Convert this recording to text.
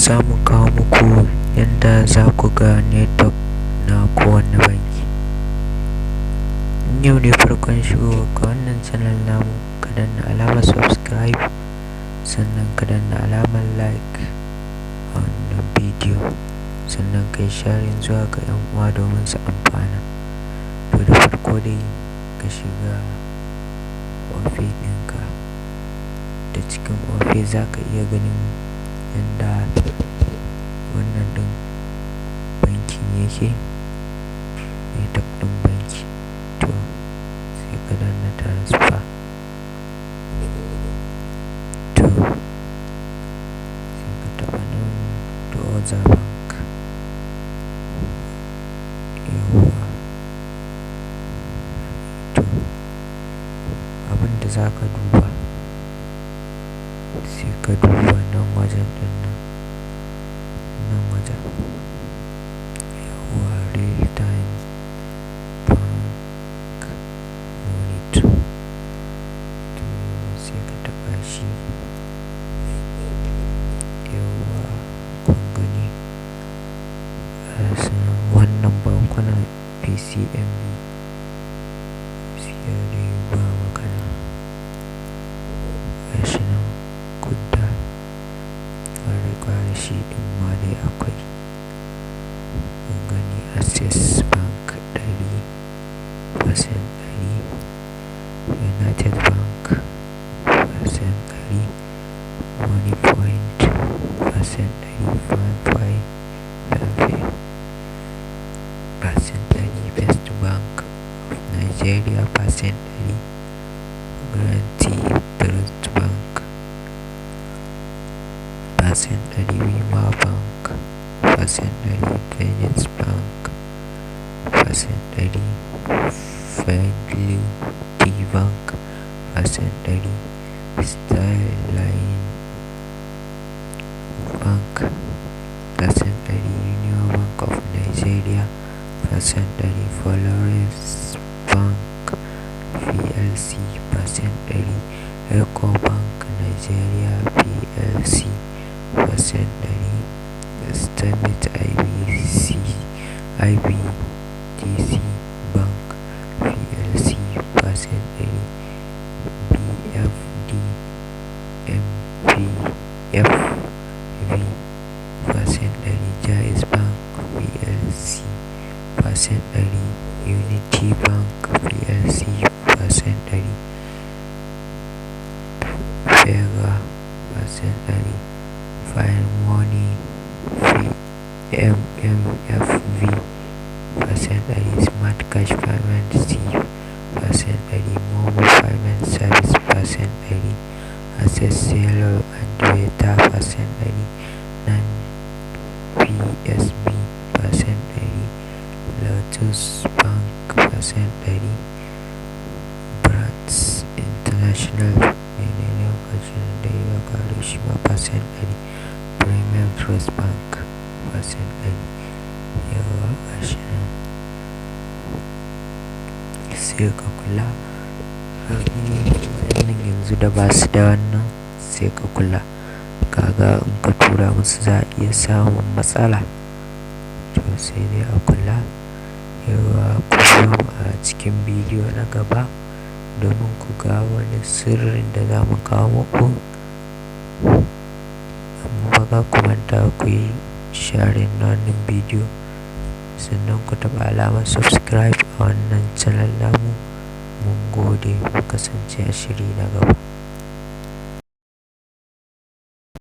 Za mu kawo muku yadda za ku ga network na kowane banki. In yau ne farkon shigowarka wannan channel namu, ka danna alamar subscribe, sannan ka danna alamar like a wannan bidiyo, sannan ka yi sharing zuwa ga 'yan uwa domin su amfana. To, da farko dai ka shiga Opay ɗinka. Da cikin Opay za ka iya ganin yadda wannan ɗin bankin yake, network ɗin banki. To, sai ka danna transfer. To, sai ka taɓa nan to other bank. Yauwa. To, abin da za ka duba, sai ka duba nan wajen ɗin nan, nan wajen. Yauwa, real time bank monitor. To, sai ka taɓa shi. Yauwa, kun gani? Wannan bankunan PCMB, gaskiya dai ba magana. Gashi nan Kuda, gwara-gwara shi ɗin ma dai akwai. Kun gani, Access Bank 100%, United Bank 100%, Moniepoint 100%, Palmpay 100%, First Bank of Nigeria 100%, Guaranty Trust Bank 100%, Wema Bank 100%, Zenith Bank 100%, Fidelity Bank 100%, Sterling Bank 100%, Union Bank of Nigeria 100%, Polaris Bank PLC 100%, Ecobank Nigeria PLC 100%, Stanbic IBTC Bank PLC 100%, BFD MPFV 100%, Jaiz Bank PLC 100%, Unity Bank PLC 100%, Fega 100%, Fairmoney MMFV 100%, Smart Cash Payment C 100%, Momo Payment Service 100%, Access Cello and Beta 100%, Nan PSB 100%, Lotus Bank 100%, Brands International menene gashi nan dai ya ƙare shi ma 100%, Premium Trust Bank 100%. Yauwa, gashi nan. Sai ka kula. Wannan yanzu da ba su da wannan, sai ka kula. Kaga in ka tura musu za a iya samun matsala. To, sai dai a kula. Yauwa, ku biyo mu a cikin bidiyo na gaba domin ku ga wani sirrin da za mu kawo muku. Amma fa kar ku manta ku yi sharing na wannan bidiyo, sannan ku taɓa alamar subscribe a wannan channel namu. Mun gode, mu kasance a shiri na gaba.